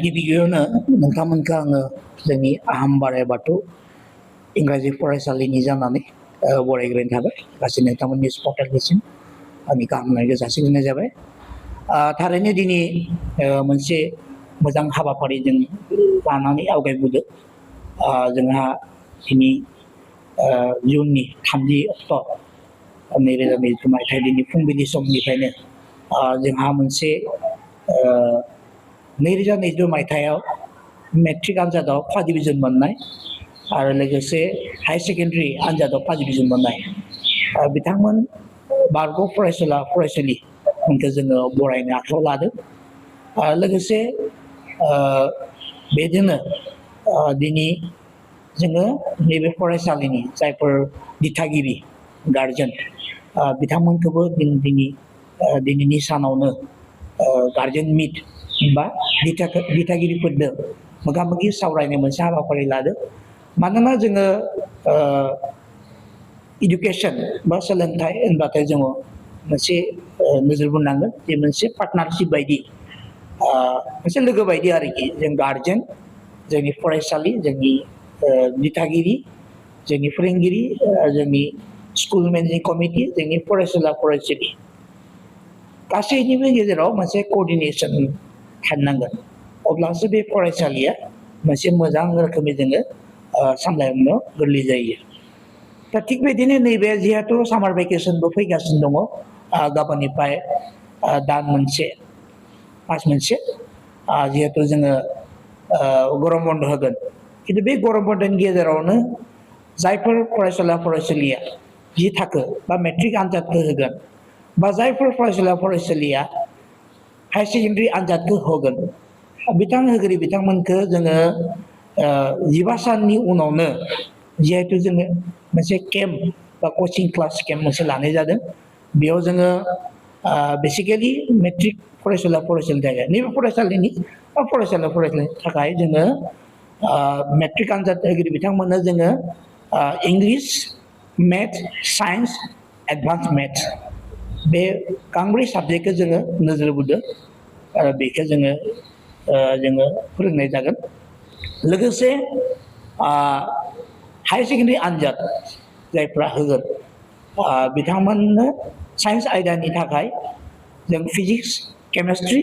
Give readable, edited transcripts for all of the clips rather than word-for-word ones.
गिबियावनो नोंथांमोनखौ आङो जोंनि आहम बाराय बाथौ इंराजि फरायसालिनि जानानै बरायग्रोनाय थाबाय गासै नोंथांमोननि स्पटारनिसिम आंनि गाहामनायखौ जासिग्रोनाय जाबाय। थारैनो दिनै मोनसे मोजां हाबाफारि जों लानानै आवगायबोदों। जोंहा दिनै जुननि 30 अक्ट' 2022 मायथाइनि फुंबिलि समनिफ्रायनो जोंहा मोनसे 2022 मायथाइयाव मेट्रिक आनजादाव फार्स्ट डिभिजन मोननाय आरो लोगोसे हायार सेकेन्डारि आनजादाव फार्स्ट डिभिजन मोननाय बिथांमोन बारग' फरायसुला फरायसुलिफोरखौ जोङो बरायनो आखायाव लादों। लोगोसे बेजोंनो दिनै जोङो नैबे फरायसालिनि जायफोर दिथागिरि गारजेन बिथांमोनखौबो दिनैनि सानावनो गारजेन मिट बा दिथागिरिफोरजों मोगा मोगि सावरायनो मोनसे हाबाफारि लादों। मानोना जोङो इडुकेसन बा सोलोंथाइ होनबाथाय जोङो मोनसे नोजोर बोनांगोन जे मोनसे पार्टनारशिप बायदि मोनसे लोगो बायदि आरोखि जों गारजेन जोंनि फरायसालि जोंनि दिथागिरि जोंनि फोरोंगिरि जोंनि स्कुल मेनेजिं कमिटि जोंनि फरायसुला फरायसुलि गासैनिबो गेजेराव मोनसे कअर्डिनेसन थानांगोन। अब्लासो बे फरायसालिया मोनसे मोजां रोखोमै जोङो सामलायनो गोरलै जायो। दा थिग बिदिनो नैबे जिहेथु सामार भेकेसनबो फैगासिनो दङ गाबोननिफ्राय दान मोनसे मास मोनसे जिहेथु जोङो गरम बन्द होगोन। खिन्थु बे गरम बन्दनि गेजेरावनो जायफोर फरायसुला फरायसुलिया जि थाखो बा मेट्रिक आनजादखौ होगोन बा जायफोर फरायसुला फरायसुलिया हायार सेकेन्डारि आनजादखौ होगोन बिथांमोनखौ जोङो 15 साननि उनावनो जिहेथु जोङो मोनसे केम्प बा कचिं क्लास केम्प मोनसे लानाय जादों। बेयाव जोङो बेसिकेलि मेट्रिक फरायसुला फरायसुलिनि थाखाय नैबे फरायसालिनि बा फरायसुला फरायसुलिनि थाखाय जोङो मेट्रिक आनजाद होगिरि बिथांमोननो जोङो English maths science advance maths बे गांब्रै साबजेक्टखौ जोङो नोजोर बोदों आरो बेखौ जोङो फोरोंनाय जागोन। लोगोसे हायार सेकेन्डारि आनजाद जायफ्रा होगोन बिथांमोननो साइन्स आयदानि थाखाय जों फिजिक्स केमेस्ट्रि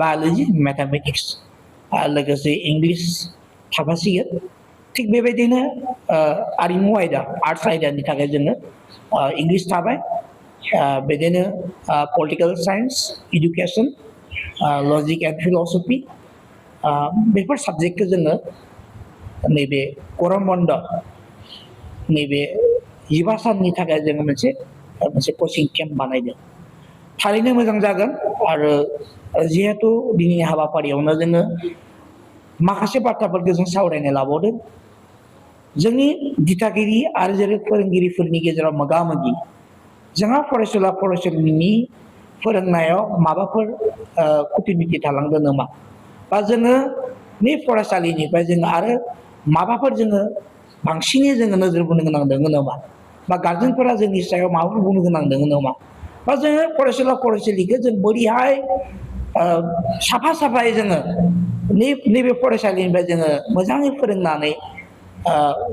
बाय'लजि मेथामेटिक्स लोगोसे इंलिस थाफासिगोन। थिग बेबायदिनो आरिमु आयदा आर्ट्स आयदानि थाखाय जोङो इंलिस थाबाय बिदिनो political science education logic and philosophy बेफोर साबजेक्टखौ जोङो नैबे गरम बन्द नैबे 15 साननि थाखाय जोङो मोनसे कचिं केम्प बानायदों। थारैनो मोजां जागोन आरो जिहेथु दिनैनि हाबाफारियावनो जोङो माखासे बाथ्राफोरखौ जों सावरायनो लाबावदों। जोंनि दिथागिरि आरो जेरै फोरोंगिरिफोरनि गेजेराव मोगा मोगि जोंहा फरायसुला फरायसुलिनि फोरोंनायाव माबाफोर खुथिबिथि थालांदों नामा बा जोङो बे फरायसालिनिफ्राय जोङो आरो माबाफोर जोङो बांसिनै जोङो नोजोर बोनो गोनां दङ नामा बा गारजेनफोरा जोंनि सायाव माबाफोर बुंनो गोनां दङ नामा बा जोङो फरायसुला फरायसुलिखौ जों बोरैहाय साफा साफायै जोङो नैबे फरायसालिनिफ्राय जोङो मोजाङै फोरोंनानै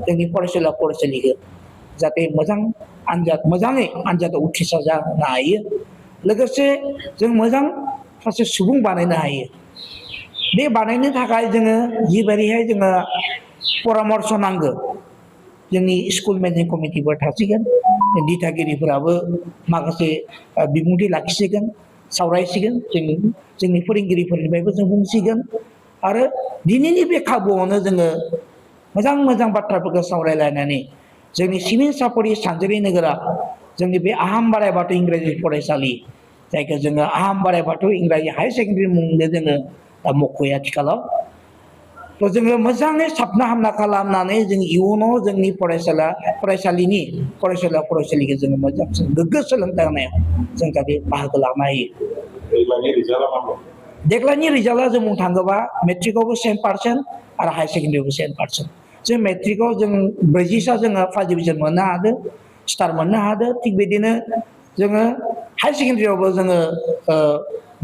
जोंनि फरायसुला फरायसुलिखौ जाहाथे मोजाङै आनजादाव उथ्रिसार जानो हायो। लोगोसे जों मोजां सासे सुबुं बानायनो हायो। बे बानायनो थाखाय जोङो जिबायदिहाय जोङो परामर्श नांगौ जोंनि स्कुल मेनेजिं कमिटिफोर थासिगोन दिथागिरिफोराबो माखासे बिबुंथि लाखिसिगोन सावरायसिगोन जोंनि फोरोंगिरिफोरनिफ्रायबो जों बुंसिगोन आरो दिनैनि बे खाबुआवनो जोङो मोजां बाथ्राफोरखौ सावरायलायनानै जोंनि सिभिल सापरि सानजोरि नोगोरा जोंनि बे आहम बाराय बाथौ इंराजि फरायसालि जायखौ जोङो आहम बाराय बाथौ इंराजि हायार सेकेन्डारि मुंजों जोङो मख'यो आथिखालाव। थ' जोङो मोजाङै साबना हामना खालामनानै जों इयुनाव जोंनि फरायसालिनि फरायसुला फरायसुलिखौ जोङो मोजां गोग्गो सोलोंथाइ होनायाव जों जाहाथे बाहागो लानो हायो। देग्लायनि रिजाल्टआ जों बुंनो थाङोबा मेट्रिकआवबो 100% आरो हायार सेकेन्डारियावबो 100%। जों मेट्रिकआव जों 40सा जोङो फार्स्ट डिभिजन मोननो हादों स्टार मोननो हादों। थिग बिदिनो जोङो हायार सेकेन्डारियावबो जोङो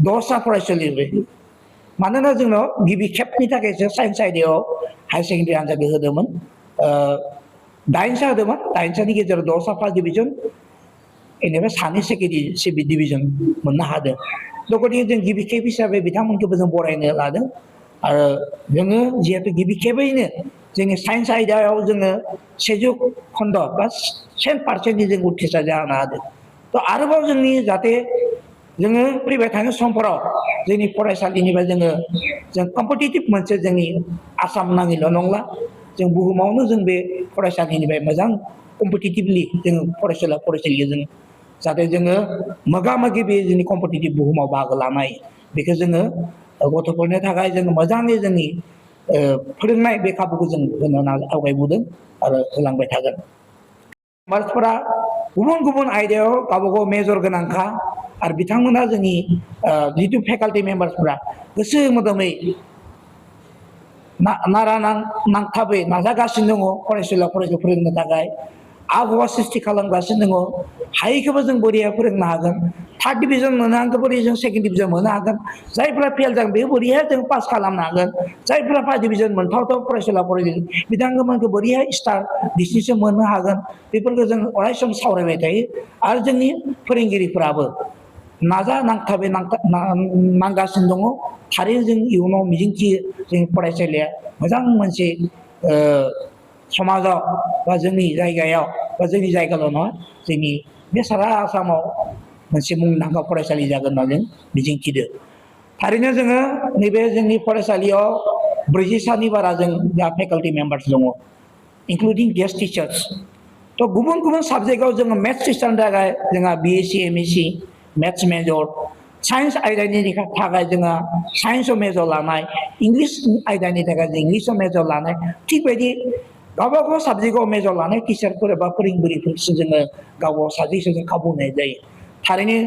10सा फरायसुलि मानोना जोंनाव गिबि खेबनि थाखायसो साइन्स आयदायाव हायार सेकेन्डारि आनजादखौ होदोंमोन। 8सा होदोंमोन, 8सानि गेजेराव 10सा फार्स्ट डिभिजन, बेनिफ्राय 2 सेकेन्ड डिभिजन मोननो हादों। गतिके जों गिबि खेब हिसाबै बिथांमोनखौबो जों बरायनो लादों। आरो जोङो जिहेतु गिबि खेबैनो जोंनि साइन्स आयदायाव जोङो 100 खोन्दो बा 100% जों उथ्रिसार जानो हादों। थ' आरोबाव जोंनि जाहाथे जोङो फैबाय थानाय समफोराव जोंनि फरायसालिनिफ्राय जों कम्पिटिटिभ मोनसे जोंनि आसाम नाङैल' नंला, जों बुहुमावनो जों बे फरायसालिनिफ्राय मोजां कम्पिटिटिभलि जोङो फरायसालिखौ जों जाहाथे जोङो मोगा मोगि बे जोंनि कम्पिटिटिभ बुहुमाव बाहागो लानाय बेखौ जोङो गथ'फोरनि थाखाय जोङो मोजाङै जोंनि फोरोंनाय बे खाबुखौ जों होनो आवगायबोदों आरो होलांबाय थागोन। मानसिफोरा गुबुन गुबुन आयदायाव गावबा गाव मेजर गोनांखा आरो बिथांमोना जोंनि जितु फेकाल्टि मेम्बार्सफोरा गोसो मोदोमै नारा नांथाबै नाजागासिनो दङ फरायसालियाव फोरोंनो थाखाय आबहावा सृष्टि खालामगासिनो दङ। हायैखौबो जों बोरैहाय फोरोंनो हागोन, 3rd डिभिजन मोनो हागोन बोरै जों 2nd डिभिजन मोननो हागोन, जायफोरा फेल जागोन बे बोरैहाय जों पास खालामनो हागोन, जायफोरा 1st डिभिजन मोनथावथाव फरायसालियाव बिथांमोनखौ बोरैहाय स्टार डिस्टिंसन मोननो हागोन, बेफोरखौ जों अराय सम सावरायबाय थायो। आरो जोंनि फोरोंगिरिफोराबो नांथाबै नांगासिनो दङ। थारैनो जों इयुनाव मिजिंथियो जोंनि फरायसालिया मोजां मोनसे समाजाव बा जोंनि जायगायाव बा जोंनि जायगाल' नङा जोंनि बे सारा आसामाव मोनसे मुंदांखा फरायसालि जागोन होनना जों मिजिंथिदों। थारैनो जोङो नैबे जोंनि फरायसालियाव 40सानि बारा जों दा फेकाल्टि मेम्बार्स दङ, इंक्लुडिं गेस्ट टिचार्स। थ' गुबुन गुबुन साबजेक्टआव जोङो मेथ्स टिचारनि थाखाय जोंहा BSc MSc maths major, science आयदानि थाखाय जोंहा साइन्सआव मेजर लानाय, इंलिस आयदानि थाखाय जों इंलिसाव मेजर लानाय, थिग बायदि गावबा गाव साबजेक्टआव मेजर लानाय टिचारफोर एबा फोरोंगिरिफोरसो जोङो गावबा गाव साबजेक्टखौ जों खाबु होनाय जायो। थारैनो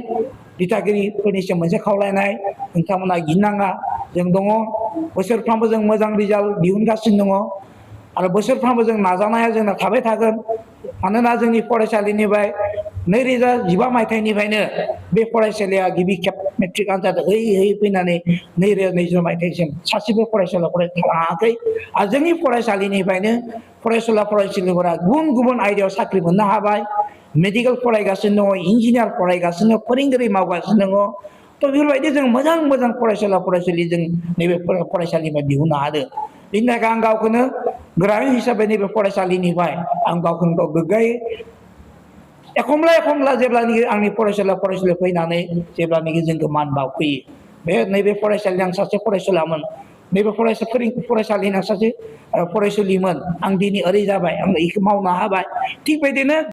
दिथागिरिफोरनिसिम मोनसे खावलायनाय, नोंथांमोना गिनाङा, जों दङ, बोसोरफ्रामबो जों मोजां रिजाल्ट दिहुनगासिनो दङ आरो बोसोरफ्रामबो जों नाजानाया जोंना थाबाय थागोन। मानोना जोंनि फरायसालिनिफ्राय 2015 मायथाइनिफ्रायनो बे फरायसालिया गिबि खेब मेट्रिक आनजाद होयै फैनानै 2020 मायथाइसिम सासेबो फरायसालियाव थाङाखै। आरो जोंनि फरायसालिनिफ्रायनो फरायसुला-फरायसुलिफोरा गुबुन गुबुन आयदायाव साख्रि मोननो हाबाय, मेडिकेल फरायगासिनो दङ, इन्जिनियार फरायगासिनो, फोरोंगिरि मावगासिनो दङ। थ' बेफोरबायदि जों मोजां मोजां फरायसुला-फरायसुलि जों नैबे फरायसालिनिफ्राय दिहुननो हादों। बेनि थाखाय आं गावखौनो गोरायुं हिसाबै नैबे फरायसालिनिफ्राय आं गावखौनो गाव गोग्गायो। एखमब्ला जेब्लानोखि आंनि फरायसुला-फरायसुलि फैनानै जेब्लानोखि जोंखौ मान बावफैयो, नैबे फरायसालिनि आं सासे फरायसुलामोन, नैबे फरायसालिनि आं सासे फरायसुलिमोन, आं दिनै ओरै जाबाय, आं बेखौ मावनो हाबाय, थिग बेबायदिनो